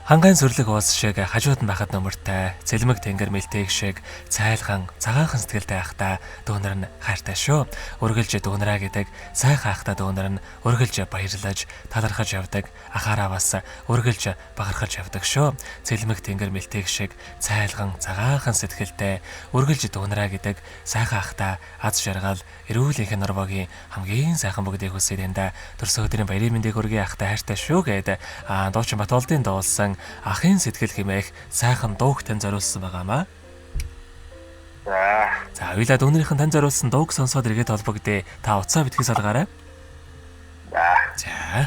Хангайн сүрлэг уулс шиг хажууд нь байхад нөмөртэй, цэлмэг тэнгэр мэлтэйг шиг цайлган цагаахан сэтгэлтэй ахта дүүнер нь хайртай шүү. Үргэлж дүүнраа гэдэг сайхан ахта дүүнер нь үргэлж баярлаж талархаж явдаг. Ахаараа бас үргэлж бахархаж явдаг шүү. Цэлмэг тэнгэр мэлтэйг шиг цайлган цагаахан сэтгэлтэй үргэлж дүүнраа гэдэг сайхан ахта аз жаргал эрүүл энхэн норвогийн хамгийн сайхан бүгдийг хүсье танд төрсөн өдрийн баярын мэндийг хүргэе ахта хайртай шүү гээд дуучин Батолдын дуулсан ахын сэтгэл хэмээх сайхан дууг тань зориулсан байгаамаа. За. За уйлаа дүүнэрийнхэн тань зориулсан дууг сонсоод эргээд холбогдъё. Та уцаа битгий салгаарай. За. За.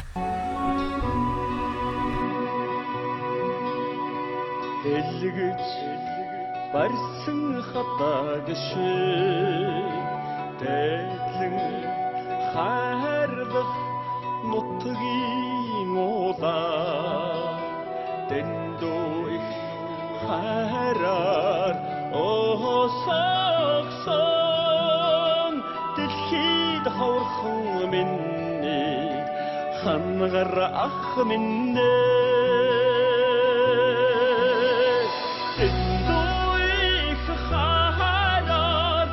Дэлгэж барьсан хатаг шиг дээдлэн хайрлах нутгийн уулаа дэндүү их хайраар осогсон дэлхийд ховорхон минь хангар ах минь дэндүү их хайраар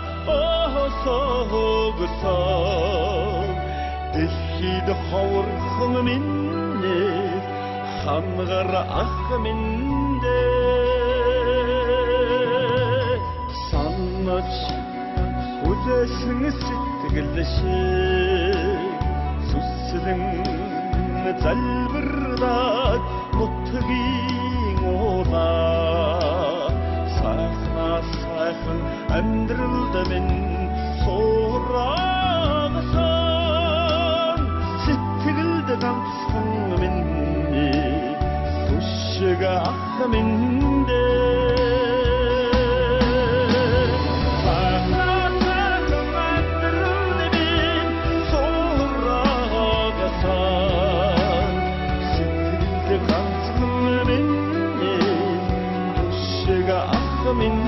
осогсон дэлхийд ховорхон минь хангар ах минь санаж хүлээсэн сэтгэл шиг сүслэн залбирлаад нутгийн уулаа сайхнаа сайхан амьдралд минь сураагсан сэтгэлд ганцхан минь түшиг ах минь сайхнаа сайхан амьдралд минь сураагсан сэтгэлд ганцхан минь түшиг ах минь.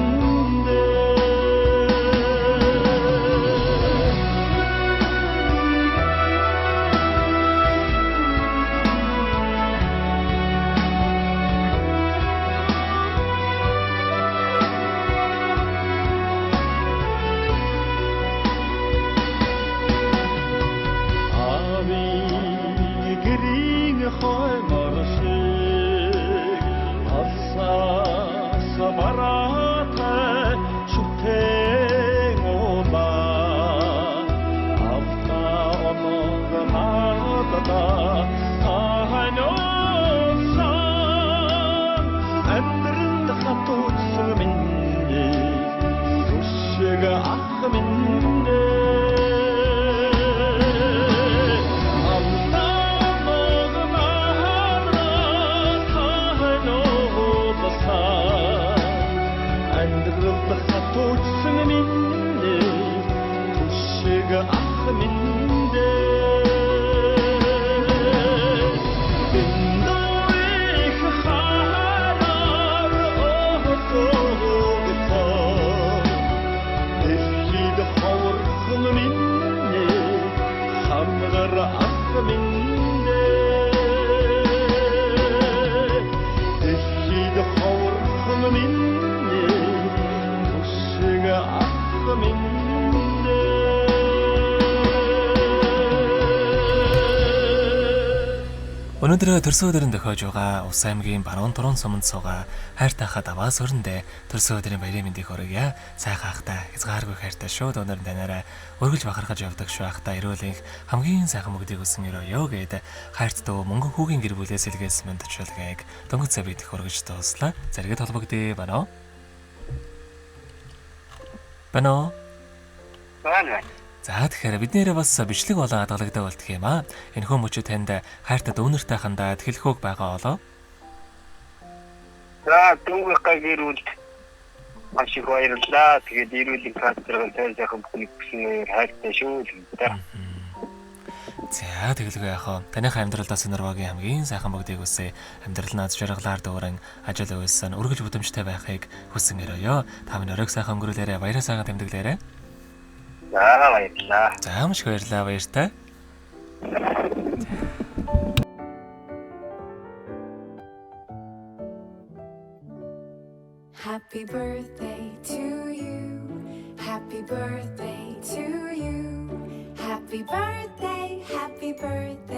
Аавын гэрийн хоймор шиг алсаас бараатай шүтэн уулаа автаа оног наадаа таниулсан амьдралд хатуусан минь түшиг ах минь. Амьдралд хатуусан минь түшиг ах минь. Дэндүү их хайраар осогсон дэлхийд ховорхон минь хангар ах минь. Дэлхийд ховорхон минь түшиг ах минь. Өнөөдөр төрсөн өдрийн дохиож байгаа Ус аймгийн Баруун Турун суманд суугаа хайртай хад аваа сүрэндээ төрсөн өдрийн баярын мэндийг хүргье. Сайхан ахтай хязгааргүй хайртай шүү. Дүүнер танаараа өргөлж бахархаж явдаг шүү. Ахтай эрүүл энх хамгийн сайхан бүгдийг хүсэн өрөөё гээд хайрт дүү мөнгө хүүгийн гэр бүлээс илгээсэн мэндчилгээг дөнгөж цай бид хүргэж дууслаа. Зэрэгэд холбогдъё байна уу? Байна уу? Байна. За тэгэхээр бид нэрээ бас бичлэг болон хадгалагдав болтго юм аа. Энэхүү мөчид танд хайртай дүүнертэй хандаад хэлэх үг байгаа болов. За дүүгийнхаа гэр бүлд маш их баярлалаа. Тэгээд эрүүл энх тань сайхан бүхнийг хүсэн хайртай шүү л дээ. За тэгэлгүй яах вэ? Таныхаа амьдралдаа Норвегийн хамгийн сайхан бүгдийг хүсье. Амьдрал нь аз жаргалаар дүүрэн ажил үйлсэн үргэлж бүдэмжтэй байхыг хүсэн өрөөё. Та минь оройг сайхан өнгөрүүлээрэй. Баяраа сайхан тэмдэглээрэй. За баярлалаа. За маш их баярлалаа баяртай. Happy birthday to you. Happy birthday to you. Happy birthday, happy birthday.